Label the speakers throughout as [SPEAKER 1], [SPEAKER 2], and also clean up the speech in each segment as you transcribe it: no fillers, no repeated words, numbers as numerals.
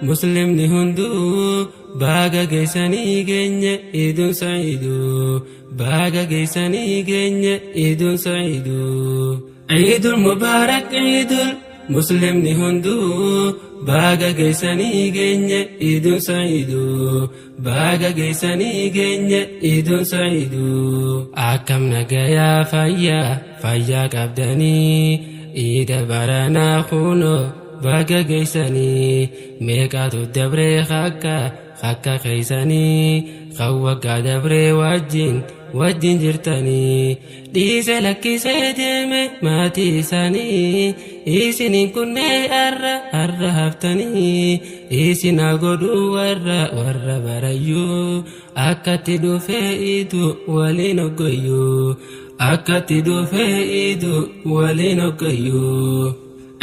[SPEAKER 1] Muslimni hunduu baga geessanii geenye iiduun sa'iiduu, baga geessanii geenye iiduun sa'iiduu. Iidul Mubaarak, iidul Muslimni hunduu baga geessanii geenye iiduun sa'iiduu, baga geessanii geenye iiduun sa'iiduu. Akkam nagayaa, fayyaa fayyaa qabdanii? Iida baranaa kunoo baga geessanii. Meeqaatu dabree akka akka keeysanii kan waggaa dabree wajjin wajjin jirtanii? Dhiise lakkisee deeme maatii isaanii, isiniin kunnee arra arra haftanii. Isinaa godhuu warra warra barayyuu akkatti dhufee iidu waliin hoggayyuu, akkatti dhufee iidu waliin hoggayyuu.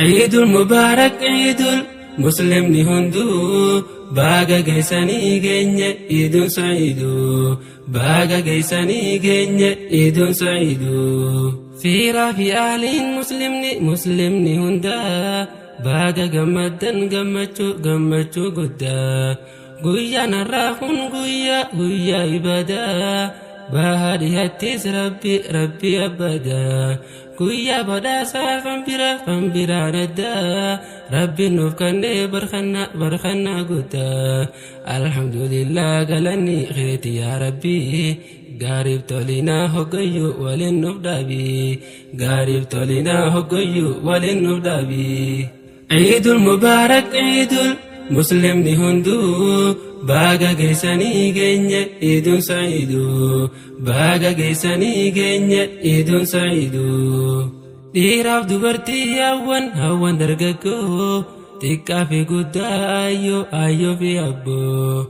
[SPEAKER 1] Iidul Mubaarak, iidul Muslimni hunduu baga geessanii geenye iiduun sa'iiduu, baga geessanii geenye iiduun sa'iiduu. Fiiraa fi aaliin muslimni muslimni hundaa baga gammaddan gammachuu gammachuu guddaa. Guyyaan har'aa kun guyyaa guyyaa ibadaa, baha dhihattis rabbi rabbi abbadaa. Guyyaa badhaasaa kan bira kan biraan addaa, rabbi nuuf kennee barkannaa barkannaa guddaa. Alhamdulillah, galanni keeti yaa rabbi. Gaariif tolinaa hoggayyuu waliin nuuf dhaabi, gaariif tolinaa hoggayyuu waliin nuuf dhaabi. Iidul Mubaarak, iidul Muslimni hunduu baga geessanii geenye iiduun sa'iiduu, baga geessanii geenye iiduun sa'iiduu. Dhiiraaf dubartii, hawwan hawwan dargaggoo, xiqqaa fi guddaa, ayyoo ayyoo fi abboo,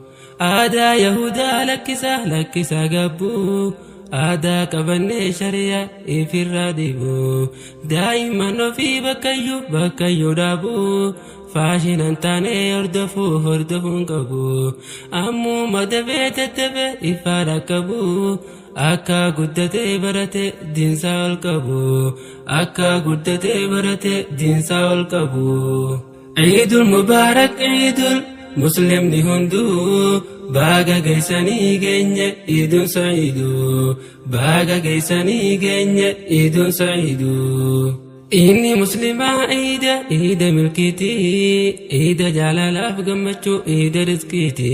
[SPEAKER 1] aadaa yahudaa lakkisa lakkisa gabbuu, aadaa qabannee shari'a ifirraa dhibu, daa'imman ofii bakkayyuu bakkayyuu dhaabuu, faashinan taanee hordofuu hordofuun qabu. Ammuma dafee tattafee ifaadha qabu, akka guddatee barate diinsaa ol qabu, akka guddatee barate diinsaa ol qabu. Iidul Mubaarak, iidul Muslimni hunduu baga geessanii geenye iiduun sa'iiduu, baga geessanii geenye iiduun sa'iiduu. Inni muslimaa iida iida milkiiti, iida jaalalaaf gammachuu, iida rizqiiti,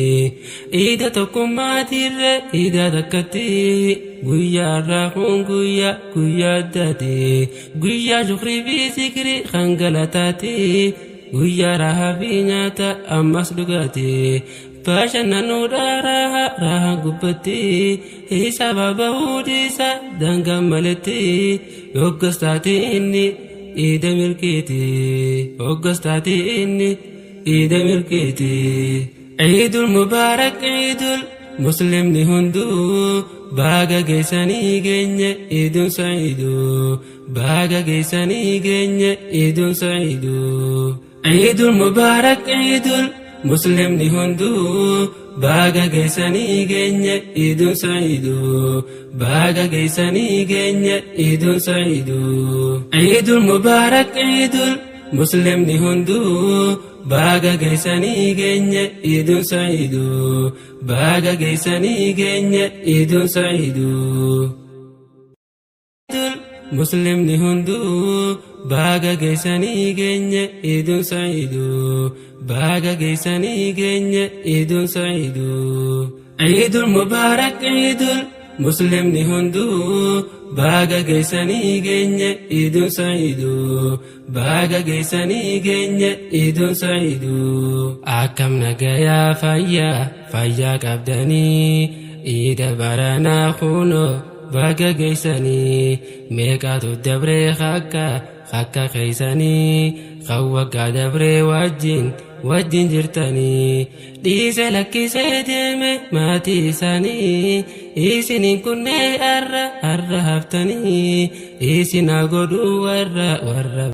[SPEAKER 1] iida tokkummaatiirre iida takkatti. Guyyaa har'aa kun guyyaa guyyaa addaati, guyyaa shukrii fi zikrii kan galataati, guyyaa raahaa fi nyaata ammas dhugaati. Bashannanuudha raahaa raahaa gubbatti, hisaaba bahuu dhiisa daangaan maletti. Yoggas taati inni iida milkiiti, hoggas taati inni iida milkiiti. Iidul Mubaarak, iidul Muslimni hunduu baga geessanii geenye iiduun sa'iiduu, baga geessanii geenye iiduun sa'iiduu. Iidul Mubaarak, iidul Muslimni hunduu baga geessanii geenye iiduun sa'iiduu, baga geessanii geenye iiduun sa'iiduu. Iidul Mubaarak, iidul Muslimni hunduu baga geessanii geenye iiduun sa'iiduu, baga geessanii geenye iiduun sa'iiduu. Muslimni hunduu baga geessanii geenye iiduun sa'iiduu, baga geessanii geenye iiduun sa'iiduu. Iidul Mubaarak, iidul Muslimni hunduu baga geessanii geenye iiduun sa'iiduu, baga geessanii geenye iiduun sa'iiduu. Akkam nagayaa, fayyaa fayyaa qabdanii? Iida baranaa kunoo baga geessanii. Meeqaatu dabree akka akka keeysanii kan waggaa dabree wajjin wajjin jirtanii? Dhiise lakkisee deeme maatii isaanii, isiniin kunnee arra arra haftanii. Isinaa godhuu warra warra.